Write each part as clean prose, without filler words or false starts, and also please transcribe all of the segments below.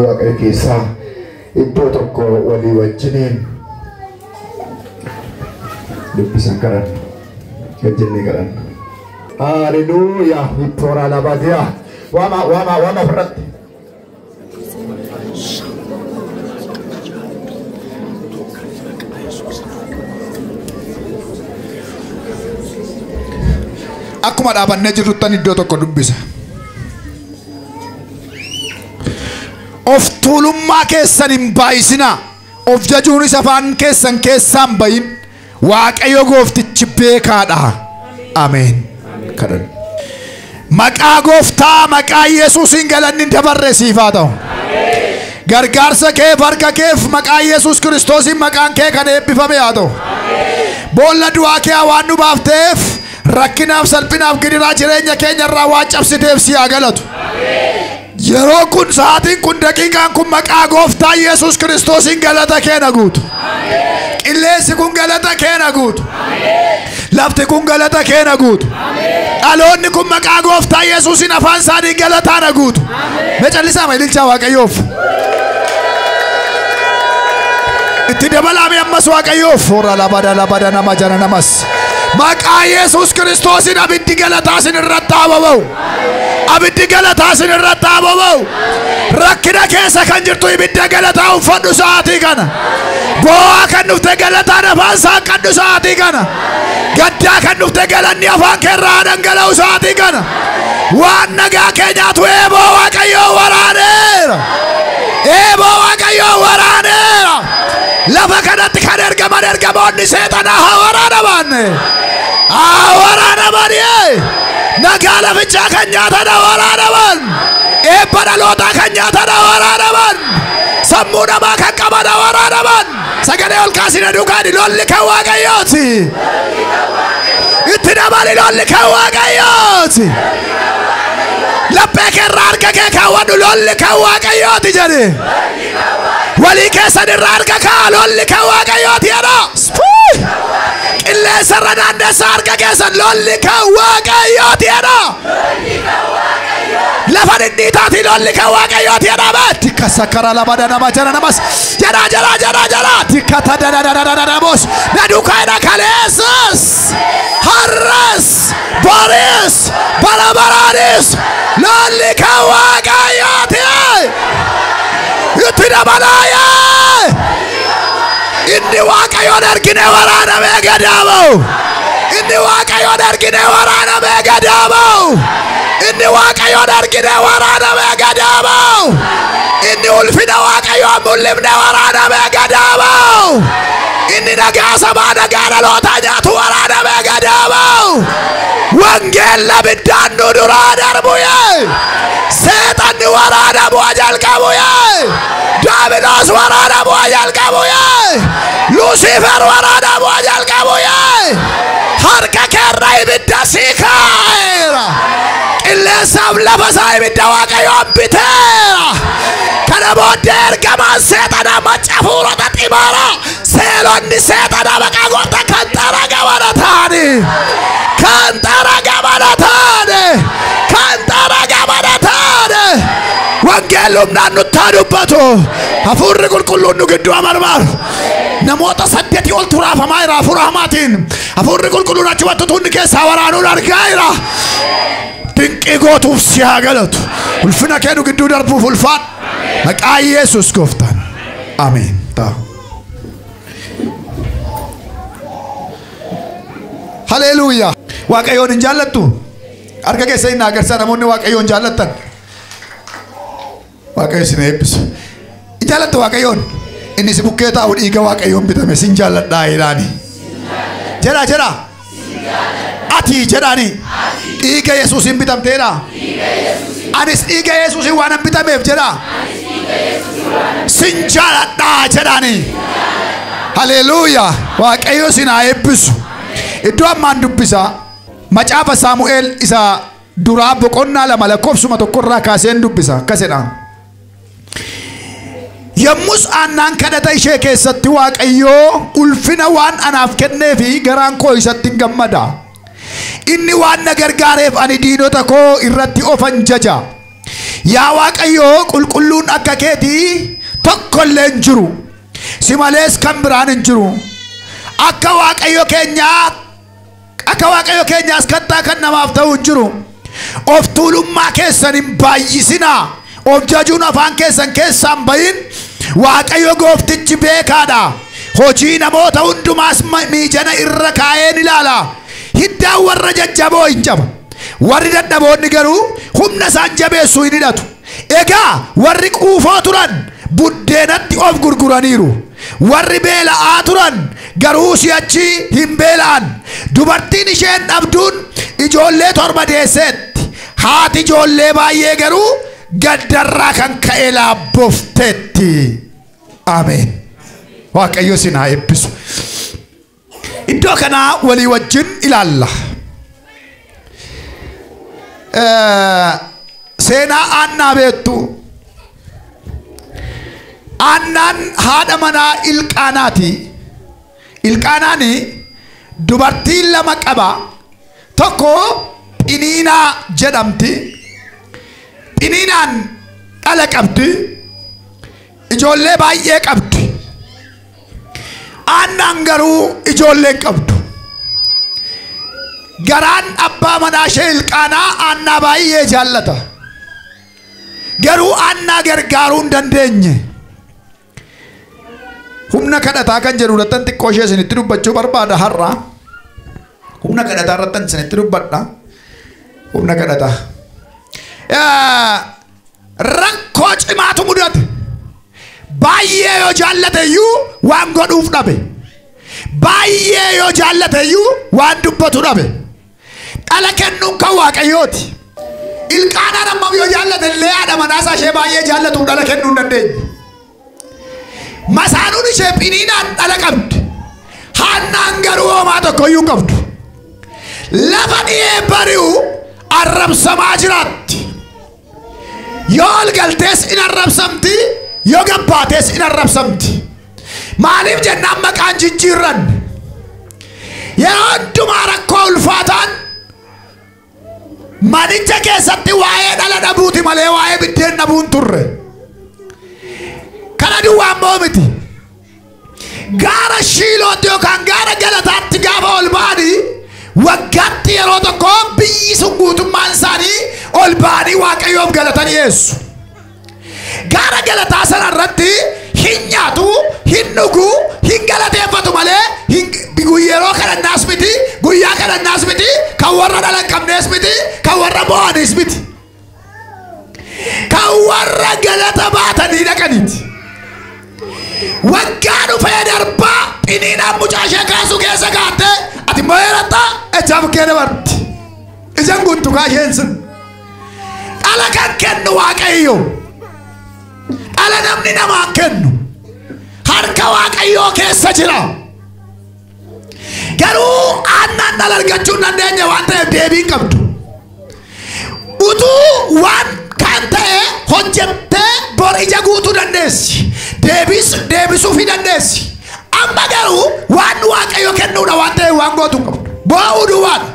Waaqayyo keessaa iddoo tokko walii wajjiniin dubbisan kadhanna. Gajjennee kadhanna. Haleluuyaa! Ittoora labaatiyaa. Waama waama waama ofirratti. Akkuma dhaabannee jirruttan iddoo tokko dubbisa. Of tuulummaa keessan hin baay'isinaa. Of jajuunis afaan keessan keessaa hin bayin. Waaqayyo gooftichi beekaadha. Ameen. Kadhanna. Maqaa gooftaa maqaa Yesuusiin galanni dabarre siif haa ta'u. Gargaarsa keef harka keef maqaa Yesuus Kiristoosiin maqaan kee kan eebbifame haa ta'u. Boolla du'aa kee waan nu baafteef rakkinaaf salphinaaf gidiraa jireenya keenya irraa waan cabsiteef si haa galatu. Yeroo kun sa'aatiin kun daqiiqaan kun maqaa gooftaa Yesuus Kiristoosiin galata kee na guutu. Qilleensi kun galata kee na guutu. Lafti kun galata kee na guutu. Dhaloonni kun maqaa gooftaa Yesuusiin afaan isaaniin galataa na guutu. Mee callisaa ma ililchaa Waaqayyoof. Itti dabalaame ammas Waaqayyoof. Hora labada labada nama jana namas. Maqaa Yesuus Kiristoosiin abiddi galataa isin irratti haa boba'u. Abiddi galataa isin irratti haa boba'u. Rakkina keessa kan jirtu ibidda galataa uffadhu sa'aatii kana. Boo'aa kan dhufte galataan afaan saaqadhu sa'aatii kana. Gaddaa kan dhufte galanni afaan keerraa haa dhangala'u sa'aatii kana. Waan nagaa kee nyaatu eeboo Waaqayyoo waraaneera. Eeboo Waaqayyoo waraaneera. Lafa kanatti kan ergaman ergamoonni seexanaa haa waraanaman. Haa waraanaman. Nagaa lafichaa kan nyaatan haa waraanaman. Eebba dhalootaa kan nyaatan haa waraanaman. Sammuu namaa kan qaban haa waraanaman. Sagalee ol kaasina duukaani lolli kan Waaqayyooti. Itti dabali lolli kan Waaqayyooti. Laphee keerraa harka kee kaawwadhu lolli kan Waaqayyooti jedhi. Walii keessan irraa harka kaa'a lolli kan Waaqayyooti jedha. Qilleensa irra naannessa harka keessan lolli kan Waaqayyooti jedha. Lafa dhidhiitaati lolli kan Waaqayyooti jedha. Tikka sakkara labada nama jala namas jedha jedha jedha jedha tikka tadadadadadamos na duukaa jedha kaleessas har'as boris bara baraanis lolli kan Waaqayyooti. Itti dabalaayee inni Waaqayyoon argine waraanamee gadaama'u. Inni Waaqayyoon argine waraanamee gadaama'u. Inni Waaqayyoon argine waraanamee gadaama'u. Inni ulfina Waaqayyoon mul'ifne waraanamee gadaama'u. Inni nagaa sabaa nagaa dhalootaa nyaatu waraanamee gadaama'u. Wangeella biddaan nu duraa darbu yee. Seexanni waraanamuu jalqabu yee. Daabiloos waraanamuu jalqabu yee. Lusiifer waraanamuu jalqabu yee. Harka keerra ibidda sii kaa'eera. Qilleensaaf lafa isaa ibidda Waaqayyoon biteera. Kana booddee ergamaan seexanaa macca hafuurota xibaara. Seelonni seexanaa maqaa gooftaa kan xaragamana ta'ani. Kan xaragamana ta'ani. Kan xaragamana ta'ani. Wangeelli humnaan nutti haa dubbatu. Hafuurri qulqulluun nu gidduu haa marmaaru. Namoota 8 ol turaafamaa jira hafuura hamaatiin. Hafuurri qulqulluun achumatti utuu inni keessaa waraanuun argaa jira. Dinqii gootuuf si haa galatu. Ulfina kee nu gidduu darbuuf ulfaadhu. Maqaa Yesuus gooftaan. Ameen. Ta'a. Haleluuyaa. Waaqayyoon hin jaallattu? Harka keessa hin agarsiisa namoonni Waaqayyoon jaallattan. Waaqayyo isin eebbisu. Hin jaallattu Waaqayyoon? Inni si bukkee taa'u dhiiga Waaqayyoon bitame sin jaalladhaa jedhaani. Jedhaa jedhaa. Ati jedhaani. Dhiiga Yesuusiin bitamteedha. Anis dhiiga Yesuusiin waan bitameef jedhaa. Sin jaalladhaa jedhaani. Haleluuyaa. Waaqayyo isin haa eebbisu. Iddoo ammaan dubbisaa macaafa Saamu'eel isa duraa boqonnaa 2 lakkoofsuma 1 irraa kaaseen dubbisa. Akkas jedha. Yommus Aannaan kadhata ishee keessatti Waaqayyoo ulfina waan anaaf kenneefi garaan koo isatti hin gammada. Inni waan na gargaareef ani diinota koo irratti ofan jaja. Yaa Waaqayyoo qulqulluun akka keetii tokkollee hin jiru. Si malees kan biraan hin jiru. Akka Waaqayyo keenyaas kattaa kan namaaf ta'u hin jiru. Of tuulummaa keessan hin baay'isinaa. Of jajuun afaan keessan keessaan bahin. Waaqayyo gooftichi beekaadha. Hojii namoota hundumaas miijana irra kaa'een ilaala. Hiddaan warra jajjaboo hin jaba. Warri dadhaboonni garuu humna isaan jabeessuu hin hidhatu. Egaa warri quufoo turan buddeenatti of gurguraniiru. Warri beela'aa turan garuu si'achi hin beela'an. Dubartiin isheen dhabduun ijoollee 7 deesseetti. Haati ijoollee baay'ee garuu gaddarraa kan ka'e laabbofteetti. Ameen. Waaqayyo isin haa eebbisu. Iddoo kanaa walii wajjin ilaalla. Seenaa Aannaa beektu. Aannaan haadha manaa Ilqaanaati. Ilqaanaan dubartii 2 qaba. Tokko Phiniinaa jedhamti. Phiniinaan dhala qabdi. Ijoollee baay'ee qabdi. Aannaan garuu ijoollee hin qabdu. Garaan abbaa manaa ishee Ilqaanaa Aannaa baay'ee jaallata. Garuu Aannaa gargaaruu hin dandeenye. Humna kadhataa kan jedhu irrattan xiqqoo ishee isinitti dubbachuu barbaada har'a. Humna kadhataa irrattan isinitti dubbadha. Humna kadhataa. Rakkoo cimaatu mudate. Baay'ee yoo jaallate iyyuu waan godhuuf dhabe. Baay'ee yoo jaallate iyyuu waan dubbatu dhabe. Dhala kennuun kan Waaqayyooti. Ilqaanaan ammam yoo jaallate illee haadha manaa ishee baay'ee jaallatuuf dhala kennuu hin dandeenye. Masaanuun ishee Phiniinaan dhala qabdi. Haannaan garuu homaa tokko iyyuu hin qabdu. Lafa dhi'ee bari'u arrabsamaa jiraatti. Yoo ol galtees in arrabsamti, yoo gabbaatees in arrabsamti. Maaliif jennaan maqaan jijjiirran. Yeroo hundumaa rakkoo ulfaataan manicha keessatti waa'ee dhala dhabuuti malee waa'ee biddeen dhabuu hin turre. Kana duwwaa immoo miti. Gaara Shiilootti yookaan gaara Galataatti gaafa ol ba'anii waggaatti yeroo tokko biyyi sun guutummaan isaanii ol ba'anii Waaqayyoof galata dhiyeessu. Gaara Galataa sana irratti hin nyaatu, hin dhugu, hin galateeffatu malee yeroo kadhannaas miti, guyyaa kadhannaas miti, kan warra dhala hin qabnees miti, kan warra bo'anis miti. Kan warra galata baatanii dhaqaniiti. Waggaa dhufee darbaa Phiniinaan mucaa ishee kaasuu keessa kaattee ati immoo heerattaa ejaa bukkee dabarti. Ijaan guutuu kaasheen sun. Dhala kan kennu Waaqayyo. Dhala namni namaa kennu. Harka Waaqayyoo keessa jira. Garuu Aannaan dhala argachuu hin dandeenye waan ta'eef deebii hin qabdu. Utuu waan kan ta'e hojjettee bor ija guutuu dandeessi. Deebisuuf hin dandeessi. Amma garuu waan Waaqayyo kennuudha waan ta'eef waan gootu hin qabdu. Boo'uu duwwaadha.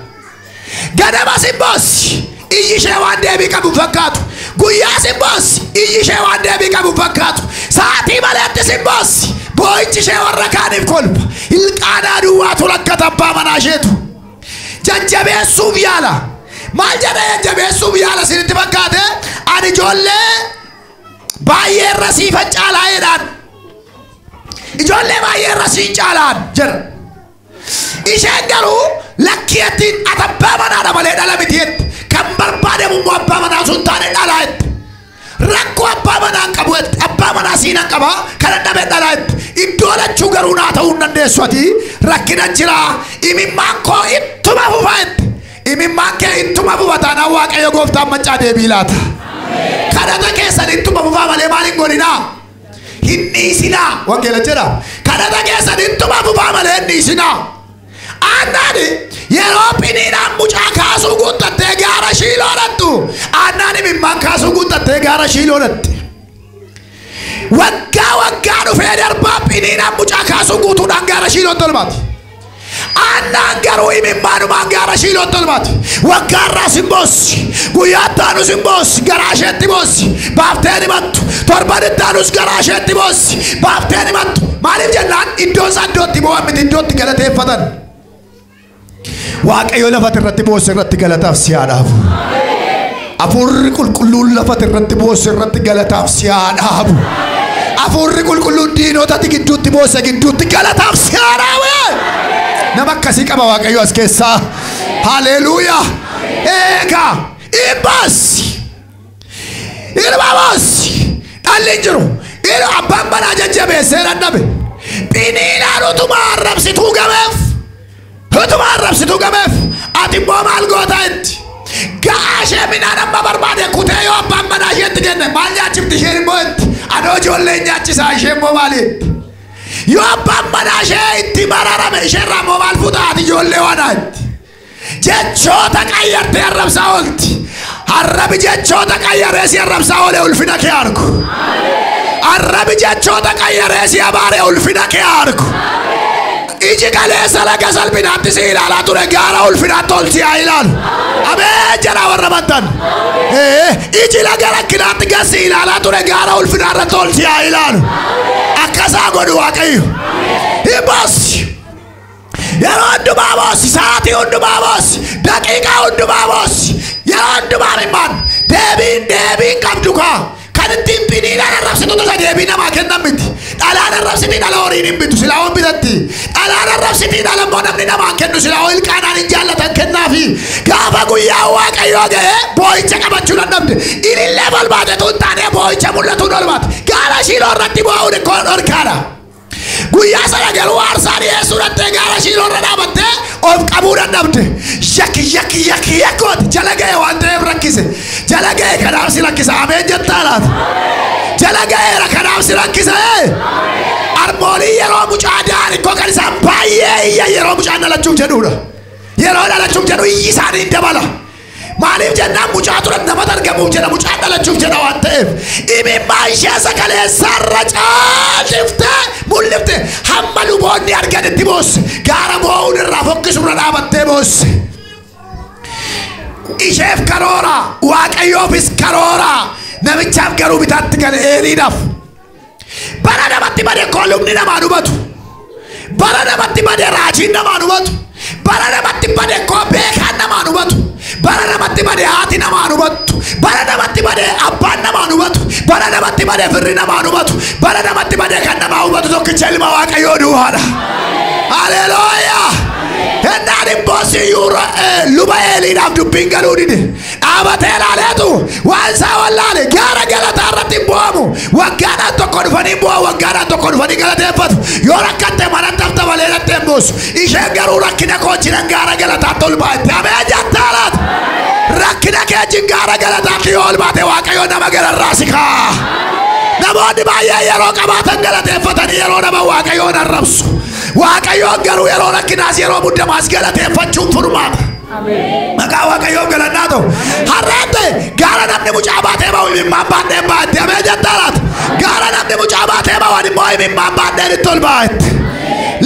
Ganamas hin boossi. Iyyi ishee waan deebii qabu fakkaatu. Guyyaas hin boossi. Iyyi ishee waan deebii qabu fakkaatu. Sa'aatii maleettis hin boossi. Boo'ichi ishee warra kaaniif kolfa. Ilqaanaa duwwaatu rakkata abbaa manaa isheetu. Jajjabeessuuf yaala. Maal jedha jajjabeessuuf yaala isinitti fakkaate? Ani ijoollee baay'ee irra siifan caalaa jedhaan. Ijoollee baay'ee irra siin caalaan jedha. Isheen garuu lakkiitti ati abbaa manaadha malee dhala miti jetti. Kan barbaadamu immoo abbaa manaa sun taane dhalaa jetti. Rakkoo abbaa manaa hin qabu jetti. Abbaa manaa siinan qaba kana dhabe dhalaa jetti. Iddoo lachuu garuu naa ta'uu hin dandeessu ati. Rakkina jira. Imimmaan koo ittuma fufa jetti. Imimmaan kee ittuma fufa taanaan Waaqayyo gooftaan maccaa deebii laata. Kadhata keessan ittuma fufaa malee maal hin godhinaa? Hin dhiisinaa. Wangeela jedha. Kadhata keessan ittuma fufaa malee hin dhiisinaa. Aannaan yeroo Phiniinaan mucaa kaasuu guuttattee gaara Shiiloo dhattu. Aannaan imimmaan kaasuu guuttattee gaara Shiiloo dhatti. Waggaa waggaa dhufee darbaa Phiniinaan mucaa kaasuu guutuudhaan gaara Shiilootti ol baati. Hannaan garuu imimaanumaan gaara Shiilootti ol baate. Waggaa irraas hin boossi. Guyyaa itti aanus hin boossi. Garaa isheetti boossi. Baafteen himattu. Torban itti aanus garaa isheetti boossi. Baafteen himattu. Maaliif jennaan iddoon isaa iddootti boo'an miti iddootti galateeffatan. Waaqayyo lafa irratti boosse irratti galataaf si haa dhaabu. Hafuurri qulqulluun lafa irratti boosse irratti galataaf si haa dhaabu. Hafuurri qulqulluun diinota gidduutti boosse gidduutti galataaf si haa dhaabu. Nama akkasii qaba Waaqayyo as keessaa. Haleluuyaa. Eegaa ibbaas ilma boossi dhalli hin jiru. Abbaan manaa jajjabeessee dadhabe. Phiniinaan utuma arrabsituu gameef. Utuma arrabsituu gameef. Ati immoo maal goota itti? Ga'aa ishee midhaan amma barbaade kutee yoo abbaan manaa isheetti kenne maal nyaachifti isheen immoo itti? Anoo ijoollee nyaachisaa ishee immoo maali itti? Yoo abbaan manaa ishee itti mararame isheerraa immoo maal fuuta ati ijoollee waan itti? Jechoota qayyartee arrabsaa oolti. Arrabi jechoota qayyaree si arrabsaa oole ulfina kee argu. Arrabi jechoota qayyaree si abaaree ulfina kee argu. Iji kaleessa laga salphinaatti si ilaalaa ture gaara ulfinaatti ol si haa ilaalu. Ameen jedhaa warra amantan. Iji laga rakkinaatti gad si ilaalaa ture gaara ulfinaa irratti ol si haa ilaalu. Akkasaa godhu Waaqayyo. Hin boossi. Yeroo hundumaa boossi. Sa'aatii hundumaa boossi. Daqiiqaa hundumaa boossi. Yeroo hundumaa imimmaan. Deebiin qabdu kaa. Kan ittiin phiniinaan arrabsitu tusa deebii namaa kennan miti. Dhalaan arrabsitii dhala horiin hin bitu silaa hon bitatti. Dhalaan arrabsitii dhala immoo namni namaa kennu silaa hon ilkaanaan hin jaallatan kennaafi. Gaafa guyyaa Waaqayyoo ga'ee boo'icha qabachuu dadhabde. Ilillee balbaatetu hin taane boo'icha mul'atuun ol baate. Gaara Shiiloo irratti boo'uun ikkoo dhorkaadha. Guyyaa sana garuu aarsaa dhiyeessuu dhattee gaara Shiiloo irra dhaabattee of qabuu dadhabde. Yakki yakki yakki yakkooti jala ga'e waan ta'eef rakkise. Jala ga'e kanaaf si rakkisa. Ameen jettaa laata? Jala ga'eera kanaaf si rakkisa. Armoolii yeroo mucaa da'an ikkoo kan isaan baay'ee iyya yeroo mucaan dhalachuuf jedhudha. Yeroo dhalachuuf jedhu iyyi isaanii hin dabala. Maaliif jennaan mucaa turan namatti argamuuf jedha mucaan dhalachuuf jedha waan ta'eef. Imimmaan ishee sakaleessarra caalchiftee mul'ifte hamma luboonni arganitti boosse. Gaara boo'uun irraa fokkisurra dhaabattee boosse. Isheef karoora, Waaqayyoofis karoora. Namichaaf garuu bitaatti gale Eeliidhaaf. Bara namatti bade lubni namaa hubatu. Bara namatti bade raajiin namaa hubatu. Bara namatti bade beekaan namaa hubatu. Bara namatti bade haati namaa hubattu. Bara namatti bade abbaan namaa hubatu. Bara namatti bade firri namaa hubatu. Bara namatti bade kan namaa hubatu tokkicha ilma Waaqayyoo duwwaadha. Haleluuyaa. Hennaan hin boossi luba Eeliidhaaf dubbiin galuu dide. Dhaabatee ilaaleetu waan isaa wallaale gaara galataa irratti hin bu'amu. Waggaadhaan tokko dhufanii hin bu'an waggaadhaan tokko dhufanii galateeffatu. Yoo rakkatte mana tafta malee dhattee hin boossu. Isheen garuu rakkina koo jiran gaara galataatti ol baate. Ameen jettaa laata? Rakkina kee jin gaara galataatti yoo ol baate Waaqayyo nama galarraa si kaa'a. Namoonni baay'ee yeroo qabaatan galateeffatanii yeroo nama Waaqayyoon arrabsu. Waaqayyoon garuu yeroo rakkinaas yeroo muddamaas galateeffachuun furmaata. Maqaa Waaqayyoof galannaa ta'u. Har'aan ta'e gaara namni mucaa baatee ba'u imimmaan baadhee baate. Ameen jettaa laata? Gaara namni mucaa baatee ba'u ani immoo imimmaan baadheen itti ol baate.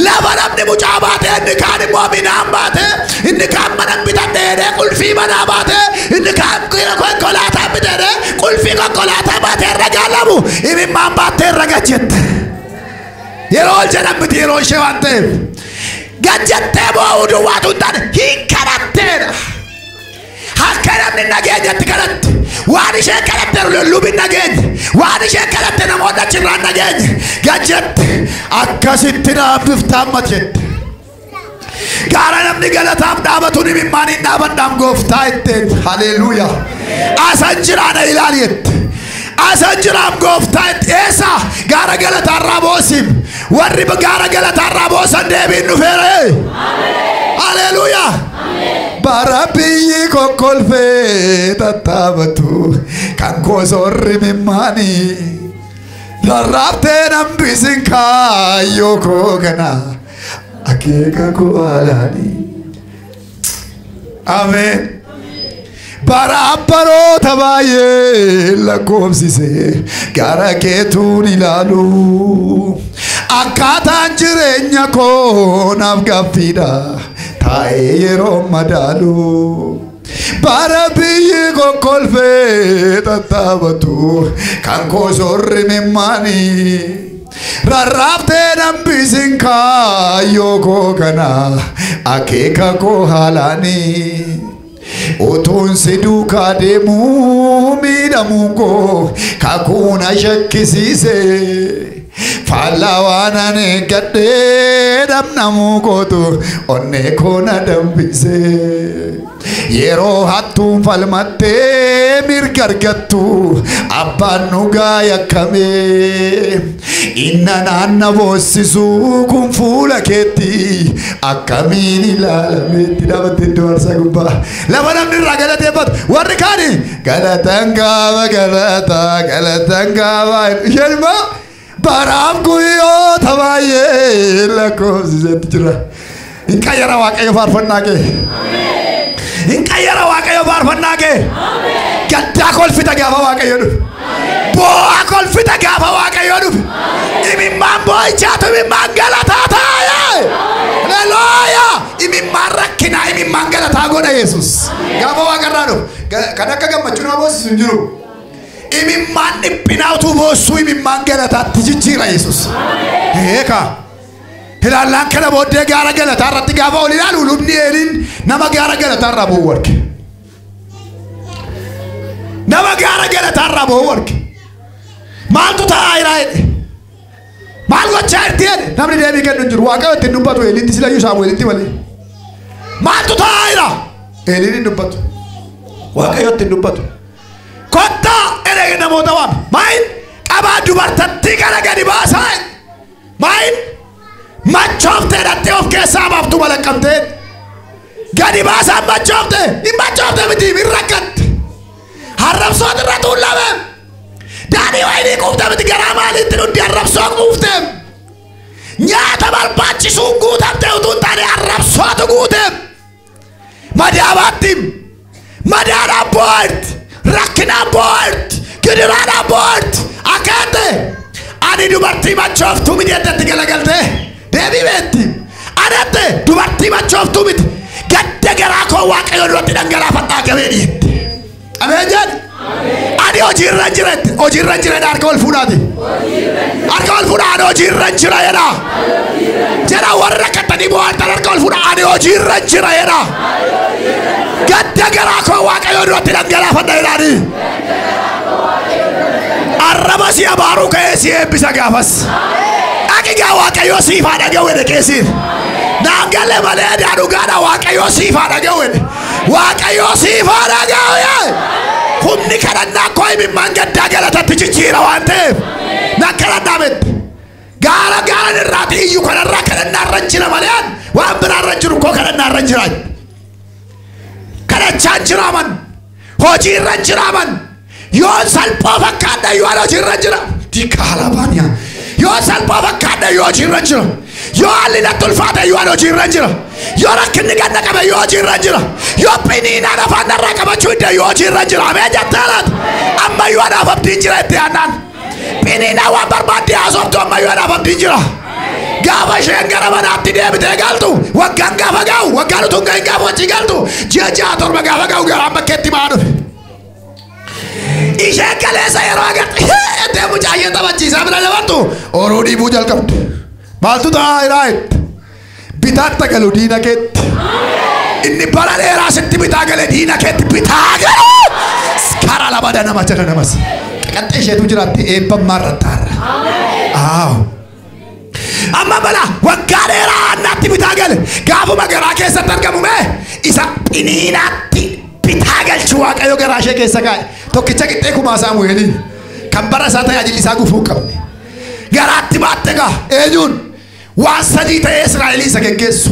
Lafa namni mucaa baatee inni kaan immoo midhaan baatee inni kaan mana bitadhee qulfii manaa baatee inni kaan konkolaataa bitadhee qulfii konkolaataa baatee irra gaalamu imimmaan baattee irra gajjette. Yeroo ol jedhan miti yeroo ishee waan ta'eef. Gajjattee boo'uu duwwaatu hin taane hin kadhatteedha. Akka namni nageenyatti kadhatte. Waan isheen kadhatte lubni nageenye. Waan isheen kadhatte namoonni achirraan nageenye. Gajjette akkasitti naaf biftaan jette. Gaara namni galataaf dhaabatuun imimmaan hin dhaabadhaam gooftaa itteen. Haleluuyaa. Asan jiraana ilaali jette. Asan jiraam gooftaa itti eessa gaara galataarraa boosiif. Warri gaara galataarraa boosan deebiin dhufeera. Haleluuyaa. Bara biyyi kokkolfee tattaabatu kan kosorri mimmaanii. Rarraaftee nambisin kaayyoo koo kana akeeka koo alaanii. Ameen. Bara abbaroota baay'ee lakkoofsise gara keetuun ilaalu. Akkaataan jireenya koo naaf gaaffiidha. Taa'ee yeroo madaalu bara biyyi kokkolfee tattaabatu kan koo soorri mimmaanii rarraaftee nambisin kaayyoo koo kana akeeka koo haalaanii utuun si duukaa deemuu miidhamuun koo kakuu na shakkisiise faallaa waan ani eeggadhee dhabnamuu kootu onnee koo na dambise yeroo hattuun falmattee mirga argattu abbaan dhugaa yakkamee inna naanna boossisu kun fuula keetti akkamiin ilaalameetti dhaabattee iddoo aarsaa gubbaa lafa namni irraa galateeffatu warri kaani galatan gaaba galata galatan gaaba isheen immoo baraaf guyyoota baay'ee lakkoofsisetti jira. Hin qayyara Waaqayyo faarfannaa kee. Hin qayyara Waaqayyo faarfannaa kee. Gaddaa kolfita gaafa Waaqayyo dhufe. Boo'aa kolfita gaafa Waaqayyo dhufe. Imimmaan boo'ichaatu imimmaan galataa taa'e. Haleluuyaa. Imimmaan rakkinaa imimmaan galataa godha Yesuus. Gaafa Waaqarraa dhufe. Kan akka gammachuu nama boosisu hin jiru. Imimmaan dhiphinaa utuu boossuu imimmaan galataatti jijjiira Yesuus. Eekaa. Ilaallaan kana booddee gaara galataa irratti gaafa ol ilaalu lubni Eeliin nama gaara galataa irraa boo'u arge. Nama gaara galataa irraa boo'u arge. Maaltu ta'aa jira jedhe. Maal gochaa jirti jedhe. Namni deebii kennu hin jiru. Waaqayyo ittiin dubbatu Eeliitti silayyuu Saamu'eelitti malee. Maaltu ta'aa jira? Eeliin hin dubbatu. Waaqayyo ittiin dubbatu. Kottaa jedhee namoota waame. Maayin qabaa dubartattii kana gadi baasaa. Maayin machoofte dhattee of keessaa baaftu balaqqamtee gadi baasaan machoofte hin machoofte miti hin rakkatte arrabsoot irra tuulame daadhii wayinii quufte miti garaa maaliitti nuti arrabsoo quufte nyaata barbaachisuun guutamte utuu hin taane arrabsootu guute madaabaatti madaadhaan boo'eerti rakkinaan boo'eerti gidiraadhaan boo'eerti akkaate ani dubartii machooftuu miti addatti galagaltee deebii beetti anatte dubartii machooftuu miti gadda garaa koo Waaqayyo duratti dhangalaafadhaa qabee dhiyeette. Ameen jedhi. Ani hojiirra hin jira hojiirra hin jira harka ol fuudhaati. Harka ol fuudhaa ani hojiirra hin jira jedha. Jedha warra rakkatanii boo'an harka ol fuudhaa ani hojiirra hin jira jedha. Gadda garaa koo Waaqayyo duratti dhangalaafadha jedhaani. Arraba si abaaruu ka'ee si eebbisa gaafas. Dhaqigaa Waaqayyo siif haa dhaga'u jedhe keessiin. Naan galee malee daa dhugaadha Waaqayyo siif haa dhaga'u jedhe. Waaqayyo siif haa dhaga'u jedhe. Humni kadhannaa koo imimmaan gaddaa galatatti jijjiira waan ta'eef. Nan kadhannaa miti. Gaara gaaran irraati iyyuu kanarraa kadhannaa irra jira malee waan biraa irra jiru koo kadhannaa irra jira. Kadhachaa jiraaman hojii irra jiraaman yoon salphoo fakkaadha yoo hojii irra jira. Dikaala baaniyaa. Yoo salphoo fakkaadha yoo hojii irra jira. Yoo haalli natti ulfaate yoo hojii irra jira. Yoo rakkinni ganna qabe yoo hojii irra jira. Yoo piniinaan afaan narraa qabachuu hidde yoo hojii irra jira. Ameen jettee laata? Amma yoo anaaf abdiin jira itti aannaan. Piniinaa waan barbaadde haasoftu amma yoo anaaf abdiin jira. Gaafa isheen gara manaatti deebitee galtu waggaan gaafa ga'u waggaan utuu hin gahin gaafa hojii galtu ji'a 6 7 gaafa ga'u garaan bakkeetti ba'aa dhufe. Isheen kaleessa yeroo agarte ettee mucaa ishee taphachiisaa bira dabartu oruu dhiibuu jalqabde. Maaltu ta'aa jira jette. Bitaatti galu diina keetti. Inni bara dheeraa sitti bitaa gale diina keetti bitaa galu. Karaa lama nama jala namas. Qaxxee isheetu jiraatti eebbammaa irratti har'a. Aaw. Amma bala waggaa dheeraa annaatti bitaa gale gaafuma garaa keessatti argamu mee isa phiniinaatti bitaa galchu Waaqayyo garaa ishee keessa kaa'e. Tokkicha qixxee kumaa Saamu'eeliin kan bara isaa tajaajilli isaa gufuu hin qabne. Garaatti baatte gaa eenyuun waan sadii ta'ee Israa'elii isa geggeessu.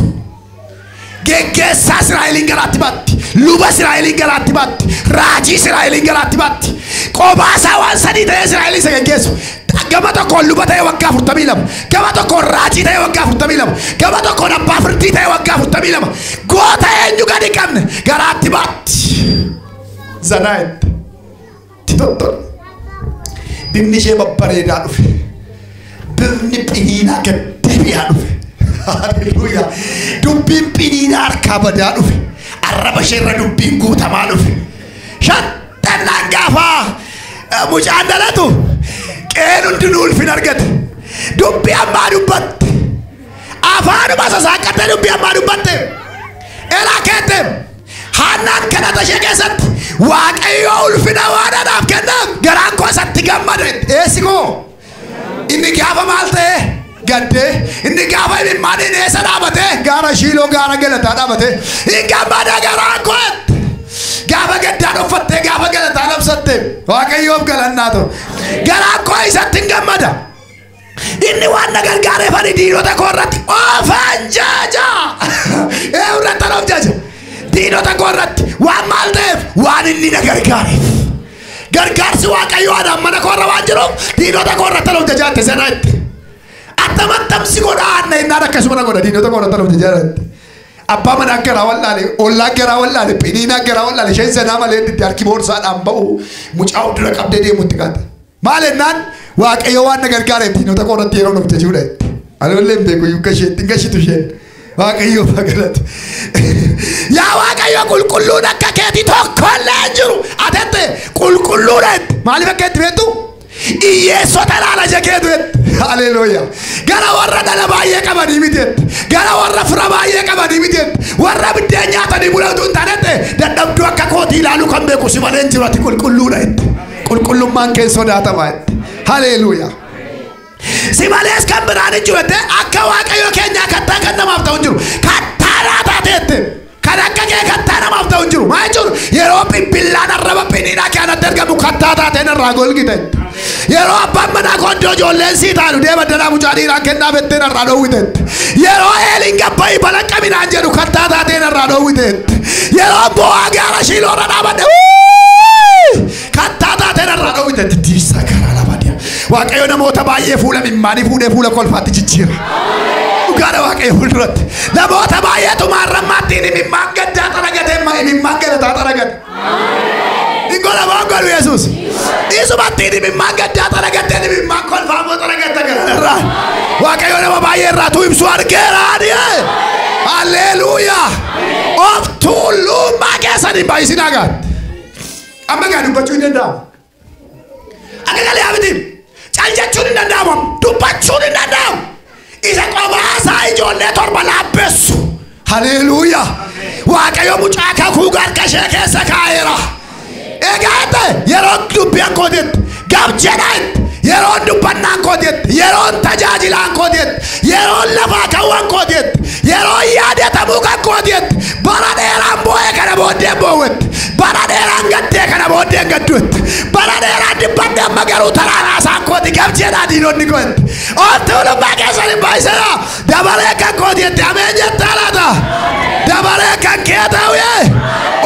Geggeessaa Israa'eliin garaatti baatti. Luba Israa'eliin garaatti baatti. Raajii Israa'eliin garaatti baatti. Qobaasaa waan sadii ta'ee Israa'elii isa geggeessu. Gama tokkoon luba ta'ee waggaa 42. Gama tokkoon raajii ta'ee waggaa 42. Gama tokkoon abbaa firdii ta'ee waggaa 42. Goota eenyu gadi hin qabne garaatti baatti. Zanaa jette. Titottol. Bifni ishee babbareedaa dhufe. Bifni phiniinaa gad deebi'aa dhufe. Haleluuyaa. Dubbiin Piniinaa harkaa badaa dhufe. Arraba isheerra dubbiin guutamaa dhufe. Shattannaan gaafa mucaan dhalatu qe'een hundinuu ulfina argate. Dubbii ammaa dubbatte. Afaanuma sasaaqqatte dubbii ammaa dubbatte. Elaa keette. Haannaan kadhata ishee keessatti Waaqayyo ulfina waan anaaf kennaaf garaan koo isatti gammade. Eessi koo? Inni gaafa maal ta'e? Gaddee. Inni gaafa imimmaaniin eessa dhaabatee? Gaara Shiiloo gaara galataa dhaabatee. Hin gammada garaan koo. Gaafa gaddaan uffattee gaafa galataa labsatte Waaqayyoof galannaa ta'u. Garaan koo isatti hin gammada. Inni waan na gargaareef ani diinota koo irratti ofan jaja. Ee irratti of jaja. Diinota koo irratti waan maal ta'eef waan inni na gargaareef. Gargaarsi Waaqayyoo anaan mana koo irra waan jiruuf diinota koo irratti of jajaatte sana itti. Attamattamsi godha aanna innaan akkasuma na godha diinota koo irratti of jajaatte. Abbaa manaa garaa wallaale, ollaan garaa wallaale, Piniinaa garaa wallaale, isheen sanaa malee itti harki boorsaadhaan ba'u mucaa dura qabdee deemutti kaate. Maal ennaan Waaqayyo waan na gargaareef diinota koo irratti yeroo of jajuudha itti. Ani illee hin beeku yukka ishee ittiin gashitu isheen. Waaqayyo galatu. Yaa Waaqayyo qulqulluun akka keetii tokkollee hin jiru. Atette qulqulluudha itti. Maaliif akka itti beektu? Hiyyeessota ilaala ija keetu itti. Haleluuyaa. Gara warra dhala baay'ee qabanii miti itti. Gara warra fira baay'ee qabanii miti itti. Warra biddeen nyaatanii bulatu hin taanetti dadhabduu akka kootii ilaaluu kan beeku si malee hin jiru ati qulqulluudha itti. Qulqullummaan kee sodaatamaa itti. Haleluuyaa. Si malees kan biraan hin jiru jettee akka Waaqayyo keenyaa kattaa kan namaaf ta'u hin jiru. Kattaa naa taateette. Kan akka kee kattaa namaaf ta'u hin jiru. Maal jechuun yeroo bilbilaan arraba Piniinaa kee anatti argamu kattaa taateen irraa golgite. Yeroo abbaan manaa kooddoo ijoolleen sii taanu deema danaa mucaa dhiiraan kennaa fetteen irraa dhoowwite. Yeroo Eeliin gabbaa'ii balaqqa midhaan jedhu kattaa taateen irraa dhoowwite. Yeroo bu'aa gaara Shiiloorra dhaabadhe kattaa taateen irraa dhoowwite. Diddiirsa karaa lama deema. Waaqayyo namoota baay'ee fuula mimmaanii fuudhee fuula kolfaatti jijjiira. Dhugaadha Waaqayyo fuulduratti. Namoota baay'eetu maarrammaattiin imimmaan gaddaa xaragatee imimmaan galataa xaragate. Ingola waan godhu Yesuus. Isumattiin imimmaan gaddaa xaragattee imimmaan kolfaa immoo xaragatta galanarraa. Waaqayyo nama baay'ee irraa tu ibsu argeera ani. Haleluuyaa. Of tuulummaa keessan hin baay'isinaa gaatti. Amma gaa dubbachuu hin danda'amu. Akka galee miti. Cal jechuun hin danda'amu. Dubbachuun hin danda'amu. Isa qobaasaa ijoollee torba laabbessu. Haleluuyaa. Waaqayyo mucaa kakuu harka ishee keessa kaa'eera. Egaa yeroo dubbiin kooteetti gab jedhaa yeroo dubbannaan kooteetti yeroo tajaajilaan kooteetti yeroo lafaa kawwan kooteetti yeroo yaadatamuu kan kooteetti bara dheeraan boo'ee kana booddee boo'etti bara dheeraan gaddee kana booddee gadduutti bara dheeraan dhibbannee amma garuu taraanaa isaan kooti gab jedhaa diinonni kootti of tuulummaa keessan hin baay'isinaa dabaree kan kooteetti ameen jettaa laata dabaree kan kee ta'ee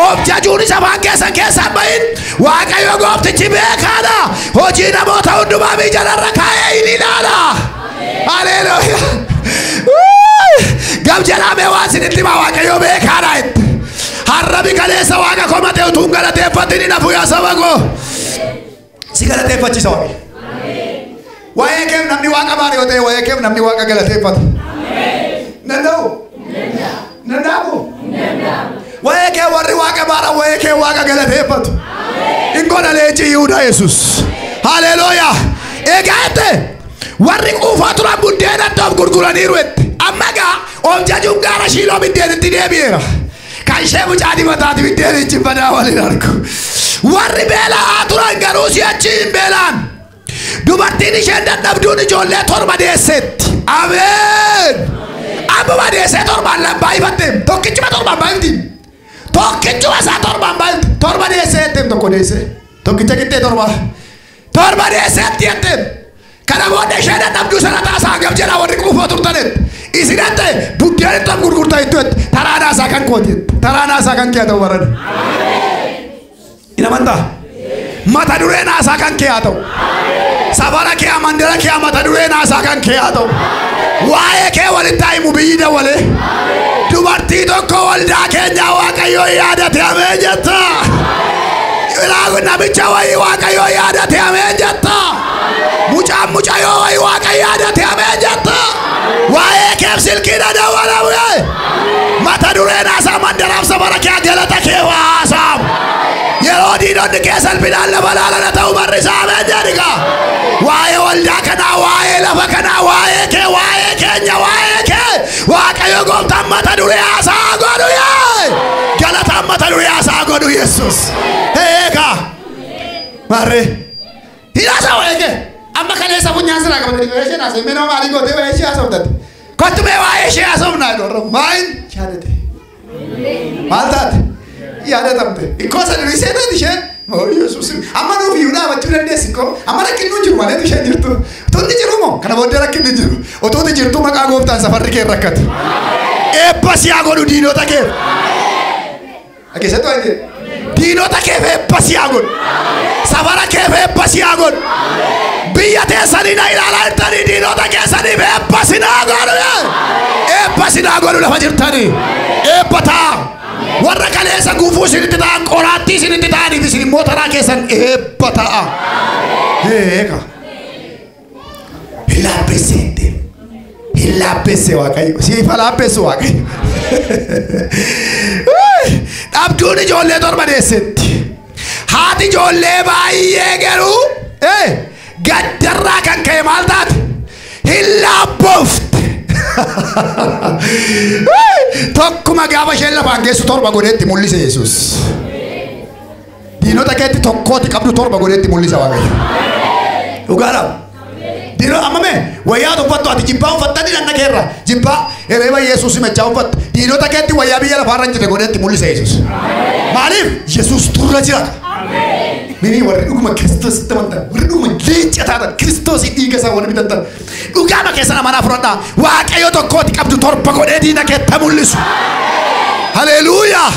of jajuun isa afaan keessan keessaa bahin Waaqayyo gooftichi beekaadha. Hojii namoota hundumaa miijalarra kaa'ee hin ilaala. Haleluuyaa. Gab jedhamee waan isinitti himaa Waaqayyo beekaadha itti. Harrabi kaleessa Waaqa komatee utuu hin galateeffatin hin hafu yaa saba koo. Si galateeffachiisa Waaqayyo. Waa'ee keef namni Waaqa baare yoo ta'e waa'ee keef namni Waaqa galateeffata. Danda'u? Danda'amu? Waa'ee kee warri Waaqa baara waa'ee kee Waaqa galateeffatu. Ingola leenci Yihudaa Yesuus. Haleluuyaa. Egaa jette warri quufaa turan buddeena of gurguraniiru jette. Amma gaa of jajuun gaara Shiiloo biddeenitti deebi'eera. Kan ishee mucaa dibataati biddeenichi badaa waliin argu. Warri beela'aa turan garuu si'achi hin beela'an. Dubartiin isheen dadhabduun ijoollee torba deesseetti. Ameen. Abbuma deessee torbaan baay'ifatte. Tokkichuma torbaan baay'ifti. Tokkichuma isaa torbaan baay'ifti. Torba deessee jetteem tokko deessee. Tokkicha qixxee torba. Torba deesseetti jetteem. Kana booda ishee dadhabduu sana taasaa gab jedhaa warri quufoo turtanetti. Isin jette buddeen itti gurgurtaa itti jette. Taraanaa isaa kan kooti jette. Taraanaa isaa kan kee ta'u barana. Hin amantaa? Mata dureen haasaa kan kee haa ta'u. Safara kee mandara kee mata dureen haasaa kan kee haa ta'u. Waa'ee kee walitti himu biyyi dawalee. Dubartii tokko waldaa keenyaa Waaqayyo yaadate ameen jetta. Ilaalu namicha wayii Waaqayyo yaadate ameen jetta. Mucaan mucayyoo wayii Waaqayyo yaadate ameen jetta. Waa'ee keef silkiidha dawwalamu. Mata dureen haasaa mandaraaf safara kee galata kee waa haasaamu. Yeroo diinonni kee salphinaan lafa laalana ta'u barri isaa ameen jedhiga. Waa'ee waldaa kanaa, waa'ee lafa kanaa, waa'ee kee, waa'ee keenya, waa'ee kee Waaqayyo gooftaan mata duree haasaa godhu yee. Galataan mata duree haasaa godhu Yesuus. Eegaa. Maarree. Hidhaasaa waa'ee kee. Amma kaleessa funyaan siraa qabatanii waa'ee ishee haasa'e. Mee nama maalii gootee waa'ee ishee haasoftate? Kottu mee waa'ee ishee haasofnaa jedhu. Maayin yaadate. Maal taate? Yaadatamte. Ikkoo sana durii seenaan isheen. Yesuus. Amma nuuf iyyuu dhaabachuu dandeessi ikkoo. Amma rakkinni hin jiru malee isheen jirtu. Utuu inni jiru moo? Kana booddee rakkinni hin jiru. Utuu inni jirtu maqaa gooftaan safarri kee rakkate. Eebba siyaa godhu diinota kee. Dhageessattu waan jedhe. Diinota keef eebba siyaa godhu. Safara keef eebba siyaa godhu. Biyya teessanii na ilaalaa jirtanii diinota keessaniif eebba sinaa godhu. Eebba sinaa godhu lafa jirtanii. Eebba ta'a. Warra kaleessa gufuu isinitti ta'an, qoraattii isinitti ta'aniif isin immoo taraa keessan eebba ta'a. Eega. Hin laabbessee ittiin. Hin laabbessee Waaqayyo. Siif haa laabbessu Waaqayyo. Dhabduun ijoollee torba deessetti. Haati ijoollee baay'ee garuu gaddarraa kan ka'e maal taate? Hin laabbofte. Tokkuma gaafa isheen lafaan geessu torba godheetti mul'ise Yesuus. Diinota keetti tokkooti qabdu torba godheetti mul'isa Waaqayyo. Dhugaadha. Diinota amma mee wayyaa uffattu ati jibbaa uffattanii dhanna keerra jibbaa ereeba Yesuus simachaa uffattu. Diinota keetti wayyaa biyya lafaarra hin jirre godheetti mul'ise Yesuus. Maaliif? Yesuus turra jira. Mini warri dhuguma Kiristoositti amantan, warri dhuguma leenca taatan, Kiristoosii dhiiga isaa warri bitattan, dhugaama keessan amanaa fudhadhaa. Waaqayyo tokkooti qabdu torba godhee diina keetti mul'isu. Haleluuyaa!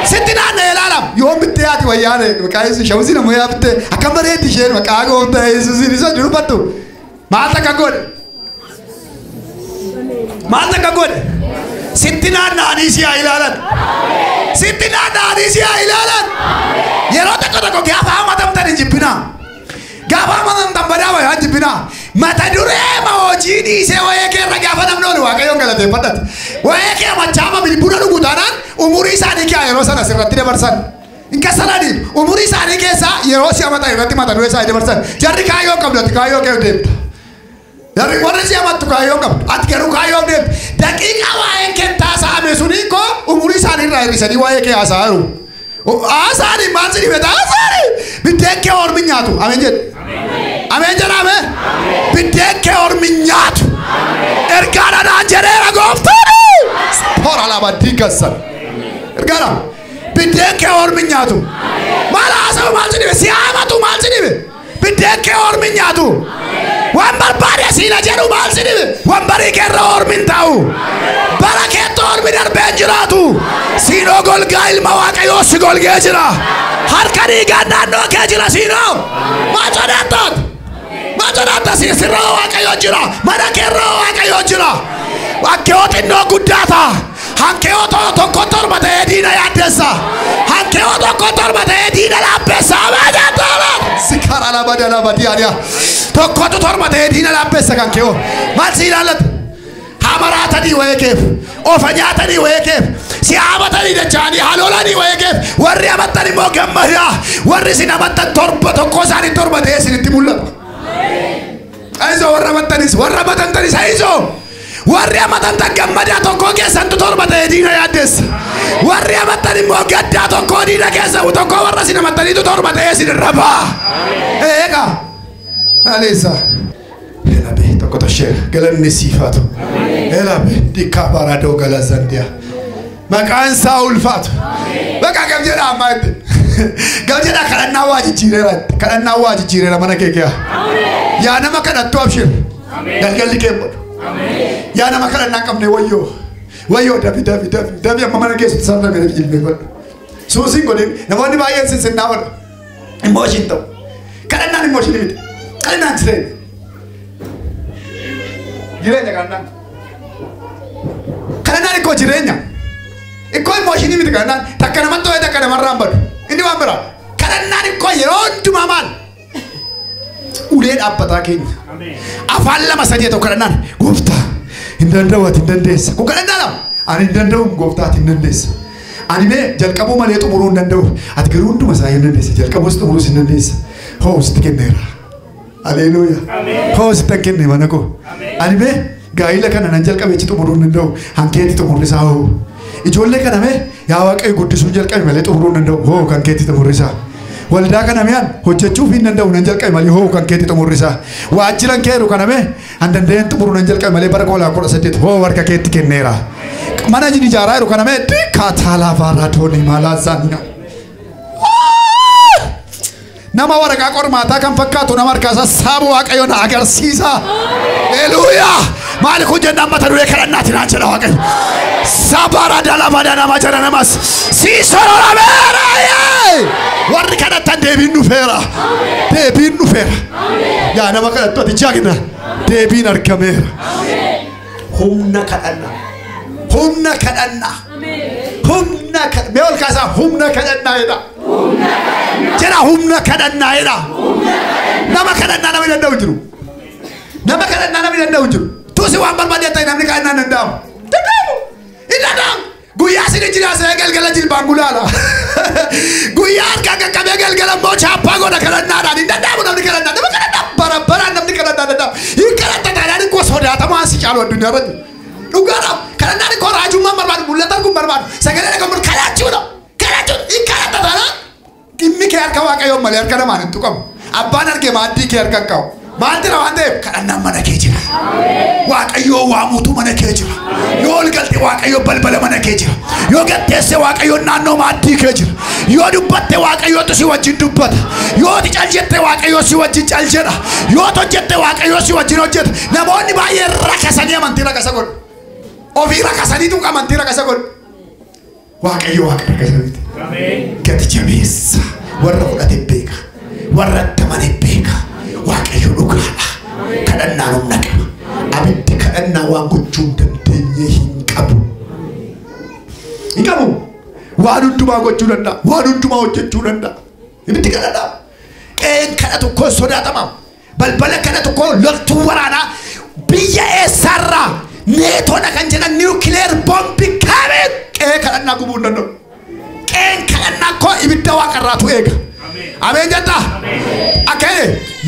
Sitti naanna'ee ilaalam. Yoom bittee haati wayyaane maqaa Yesuus shamsi nama yaa bittee akkam bareeddi isheen maqaa gooftaa Yesuusiin isa dubbadhu. Maal takka godhe? Maal takka godhe? Sitti naanna'anii si haa ilaalan. Sitti naanna'anii si haa ilaalan. Yeroo tokko tokko gaafa hamatamtan hin jibbinaa. Gaafa hamatamtan badaa wayaa hin jibbinaa. Mata duree ma hojii dhiisee waa'ee kee irra gaafa namni oolu Waaqayyoon galateeffadhati. Waa'ee kee machaama buna dhugu taanaan umurii isaanii kee yeroo sana sirratti dabarsan. Hin kasaraniif umurii isaanii keessaa yeroo si hamatan irratti mata duree isaanii dabarsan. Jarri kaayyoo qabdu ati kaayyoo kee deemta. Jarri warri si hamattu kaayyoo qabdu ati garuu kaayyoo deemta. Daqiiqaa waa'een kee taasifame suni koo umurii isaanii irraa hir'isanii waa'ee kee haasa'aa jiru. Haasa'anii maal si dhibeta haasa'anii biddeen kee ormi nyaatu. Ameen jedhe. Ameen jedha ameen. Biddeen kee ormi nyaatu. Ergaadha naan jedheera gooftaan. Hora lama diigassan. Ergaadha. Biddeen kee ormi nyaatu. Maal haasa'u maal si dhibe si hamatu maal si dhibe. Biddeen kee ormi nyaatu. Waan barbaade siina jedhu maal si dhibe. Wambarii kee irra ormi hin taa'u. Bara keetti ormi darbee hin jiraatu. Siinoo golgaa ilma Waaqayyoo si golgee jira. Harka dhiigaan naannoo kee jira siinoo. Maal sodaattoot? Maal sodaatta sirra Waaqayyoo jira. Mana kee irra Waaqayyoo jira. Hankeewoo xinnoo guddaa ta'a. Hankeewoo tokko torba ta'ee diina yaaddeessa. Hankeewoo tokko torba ta'ee diina laabbeessa. Sikara lama dala diyaadiyaa. Tokkotu torba ta'ee diina laabbeessa kan keewoo. Maal si ilaallata? Hamaraatanii wayee keef. Ofa nyaatanii wayee keef. Si hamatanii dacha'anii haloolanii wayee keef. Warri amantan immoo gammadaa. Warri isin amantan torba tokko isaanii torba ta'ee isinitti mul'ata. Ayizoo warra amantanis warra amatantanis ayizoo. Warri amantan gammadaa tokko keessantu torba ta'ee diina yaaddeessa. Warri amantan immoo gaddaa tokko diina keessa tokko warra isin amantaniitu torba ta'ee isin irra ba'a. Eegaa. Aleessa. Elabe tokko toshee galanni siifaatu. Elabe dikkaa baradoo galazandiyaa. Maqaan isaa ulfaatu. Bakka gam jedha ammaa itti. Gam jedha kadhannaa waa jijjiireera. Kadhannaa waa jijjiireera mana kee keessa. Yaa nama kadhattu abshir. Galgalli kee godhu. Yaa nama kadhannaa qabne wayyoo. Wayyoo dafi dafi dafi dafi amma mana keessatti sarara gara jilbeeffadhu. Suusiin godhin namoonni baay'een sinsinnaa godhu. Immooshin ta'u. Kadhannaan immooshin miti. Kadhannaan jireenya. Jireenya kadhannaan. Kadhannaan ikkoo jireenya. Ikkoo immooshinii miti kadhannaan. Takka namatti to'ee takka namarraa hin badu. Inni waan biraa. Kadhannaan ikkoo yeroo hundumaa maal? Ulee dhaabbataa keenya. Afaan lama sadii ta'u kadhannaan gooftaa Hin danda'u ati hin dandeessa. Kun kadhannaadha. Ani hin danda'u gooftaa ati hin dandeessa. Ani mee jalqabuu malee xumuruu hin danda'u. Ati garuu hunduma isaa hin dandeessa. Jalqabuus xumuruus hin dandeessa. Hoo sitti kenneera. Haleluuyaa. Hoo sitti kenne mana koo. Ani mee gaa'ila kana nan jalqabe achi xumuruu hin danda'u. Hankeetti xumurri isaa hoo. Ijoollee kana mee yaa Waaqayyo guddisuu jalqabe malee xumuruu hin danda'u. Hoo kan keetti xumurri isaa. Waldaa kana mee hojjechuuf hin danda'u nan jalqabe malee hoo kan keetti xumurri isaa. Waajjiran keeru kana mee an danda'een xumuruu nan jalqabe malee bara 2018 hoo harka keetti kenneera. Mana jini ijaaraa jiru kana mee dikkaataa laafaarraa toonii maalaa zaaniyaa. Nama waraqaa qormaataa kan fakkaatu nama harkaa sassaabu Waaqayyo na agarsiisa. Haleluuyaa. Maali kun jennaan mata duree kadhannaati naan jedha Waaqayyo. Sabara dalabada nama jedha namas. Sii sororameera. Warri kadhatan deebiin dhufeera. Deebiin dhufeera. Yaa nama kadhattu ati jaagna. Deebiin argameera. Humna kadhannaa. Humna kadhannaa. Humna kadhannaa. Mee ol kaasaa humna kadhannaa jedha. Jedha humna kadhannaa jedha. Nama kadhannaa namni danda'u jiru. Nama kadhannaa namni danda'u jiru. Tusi waan barbaade ta'e namni kadhannaa hin danda'amu. Danda'amu. Hin danda'amu. Guyyaa sin jiraasee galgala jilbaan gulaala. Guyyaa harkaa qaqqabee galgala immoo chaappaa godha kadhannaadhaan hin danda'amu namni kadhannaa. Nama kadhannaa bara baraan namni kadhannaa danda'amu. Hin kadhatta taanaan koo sodaatamaa si caalu addunyaa irratti. Dhugaadhaaf kadhannaan koo raajummaan barbaadu mul'ata arguun barbaadu sagalee dhagahuun kadhachuudha. Kadhachuudha. Hin kadhatta taanaan dhimmi kee harka Waaqayyoon malee harka namaan hin tuqamu. Abbaan arge maaddii kee harka hin qabu. Maal jira waan ta'eef kadhannaan mana kee jira. Waaqayyoo waamuutu mana kee jira. Yoo ol galte Waaqayyoo balbala mana kee jira. Yoo gatteesse Waaqayyoon naannoo maaddii kee jira. Yoo dubbatte Waaqayyootu si wajjin dubbata. Yoo ati cal jette Waaqayyoo si wajjin cal jedha. Yoo hojjette Waaqayyoo si wajjin hojjeta. Namoonni baay'een rakasanii amantii rakasa godhu. Ofii rakasaniitu amantii rakasa godhu. Waaqayyo waaqa rakasa miti. Gati jabeessa warra fudhate beeka. Warra tamane beeka. Waaqayyo dhugaadha. Kadhannaan humna qaba. Abiddi kadhannaa waan gochuu hin dandeenye hin qabu. Hin qabu. Waan hundumaa gochuu danda'a. Waan hundumaa hojjechuu danda'a. Ibiddi kadhannaa. Qe'een kadhatu koo sodaatama. Balbala kadhatu koo loltuu waraanaa biyya eessaarraa neetoodha kan jedhan niwukileer boombi kabeen qe'ee kadhannaa gubuu hin danda'u. Qe'een kadhannaa koo ibidda waaqarraatu eega. Ameen jettaa? Akka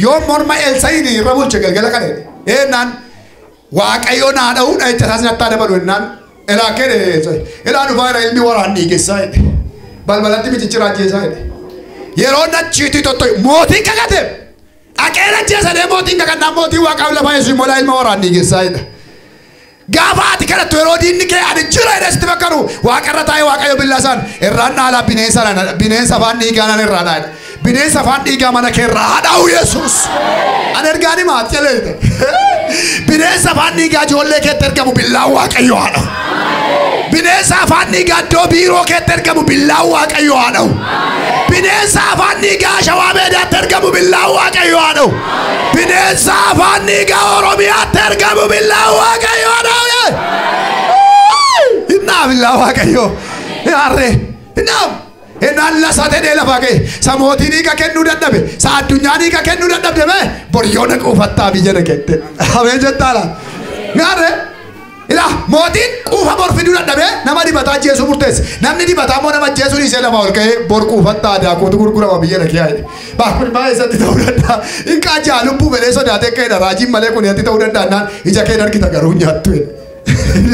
yoo morma Elsa'iin irra bulche galgala kana jedhe. Eenaan Waaqayyo naa dha'uu dha'icha isaas nattaa dabalu jennaan elaa kee Elsa'i. Elaa dhufaa jira ilmi waraan dhiigessaa jedhe. Balbalatti michichiraa ajjeesaa jedhe. Yeroo nachiitii totto'e mootiin kakate. Dhaqee ajjeesadee mootiin kakannaan mootiin waaqaaf lafa Yesuus immoo ilma waraan dhiigessaa jedhe. Gaafa ati kadhattu yeroo diinni kee ani jira jedhee sitti fakkaatu waaqarra taa'ee Waaqayyo billaa isaan irraan dhaalaa bineensa afaan dhiigaa nan irraa dhaala. Bineensa afaan dhiigaa mana kee irraa haa dha'u Yesuus. Ani ergaan himaa ati jaleete. Bineensa afaan dhiigaa ijoollee keetti ergamu billaan Waaqayyo haa dha'u. Bineensa afaan dhiigaa iddoo biiroo keetti ergamu billaan Waaqayyo haa dha'u. Bineensa afaan dhiigaa Shawaa Meedaatti ergamu billaan Waaqayyo haa dha'u. Bineensa afaan dhiigaa Oromiyaatti ergamu billaan Waaqayyo haa dha'u. Hinnaaf billaan Waaqayyo. Harree hinnaaf. Innaan lasaa ta'ee lafaa ka'e sa mootii dhiiga kennuu dadhabe sa addunyaa dhiiga kennuu dadhabde mee boryoona quufattaa biyya dhaqette. Ameen jettaala. Ngaarre ilaa mootiin quufa bor fiduu dadhabe nama dibataa ajjeesuu murteesse. Namni dibataa immoo nama ajjeesuu dhiisee lafaa ol ka'ee bor quufattaa daakuutu gurgurama biyya dhaqee jedhe. Baakun maa eessatti ta'uu danda'a? Hin qaajaa lubbuu malee sodaatee akka jedha raajiin malee kun eessatti ta'uu danda'a naan ija kee argita garuu nyaattu jedhe.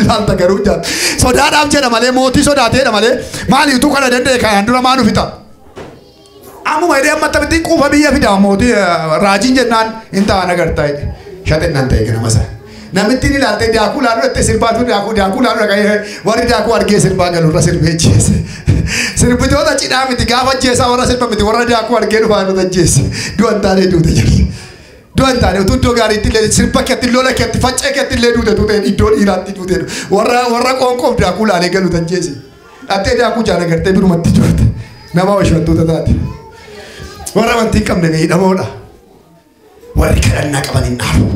Ilaalta garuu nyaattu. Sodaadhaaf jedha malee mootii sodaateedha malee maali utuu kana danda'e kanaan dura maa nu fixa? Ammuma jedhee amma taphatti quufa biyya fida mootii raajiin jennaan hin ta'an agartaa jedhe. Shaxinnaan ta'e ganama sana. Namittiin ilaaltee daakuu laaluu dhattee sirbaatu daakuu laaluu dhaqee warri daakuu argee sirbaa galurra sirbee jeesse. Sirbitoota cidhaa miti gaafa jeessaa warra sirba miti warra daakuu argee dhufaa nu tajjeesse. Du'an taanee duute jirti. Du'an taanee utuu iddoo gaariitti illee sirba keetti lola keetti faccee keetti illee duute duute iddoo dhiiraatti duute warra qoonqoof daakuu laalee galu tajjeesse. Dhattee daakuu jaala gartee birumatti duute. Nama washwantoota taate. Warra amantii hin qabne miidhamoodha. Warri kadhannaa qaban hin dhaabu.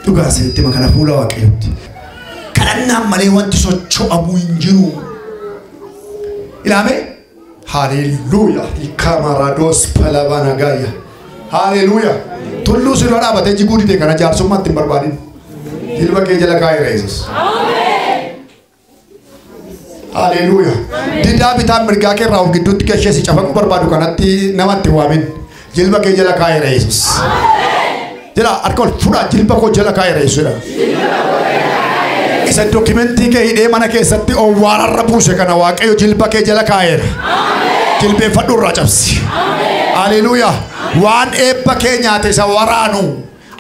Dhugaa isinitti makana fuula Waaqayyootti. Kadhannaan malee wanti socho'amu hin jiru. Ilaame Haleluuyaa. Ikamarados palabanagaya. Haleluuyaa. Tulluu si dura dhaabatee jiguu dide kana jaarsummaatti hin barbaadin. Jilba kee jala kaa'eera Yesuus. Haleluuyaa. Didaa bitaa mirgaa kee irraa of gidduutti gashee si cafaquu barbaadu kanatti namatti waamin. Jilba kee jala kaa'eera Yesuus. Jala harka ol fudhaa, jilba koo jala kaa'eera Yesuus. Isa dokumentii kee hidhee mana keessatti owwaararra buuse kana Waaqayyo jilba kee jala kaa'eera. Jilbeeffadhu, irraa cabsi. Haleluuyaa. Waan eebba kee nyaate isa waraanu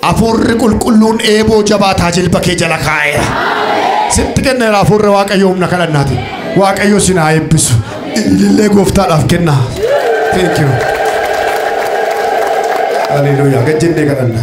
hafuurri qulqulluun eeboo jabaataa jilba kee jala kaa'eera. Sitti kenneera hafuurri Waaqayyo humna kadhannaati. Waaqayyo sin haa eebbisu. Ilillee gooftaadhaaf kennaa. Thank you. Haleluuyaa. Gad jennee kadhanna.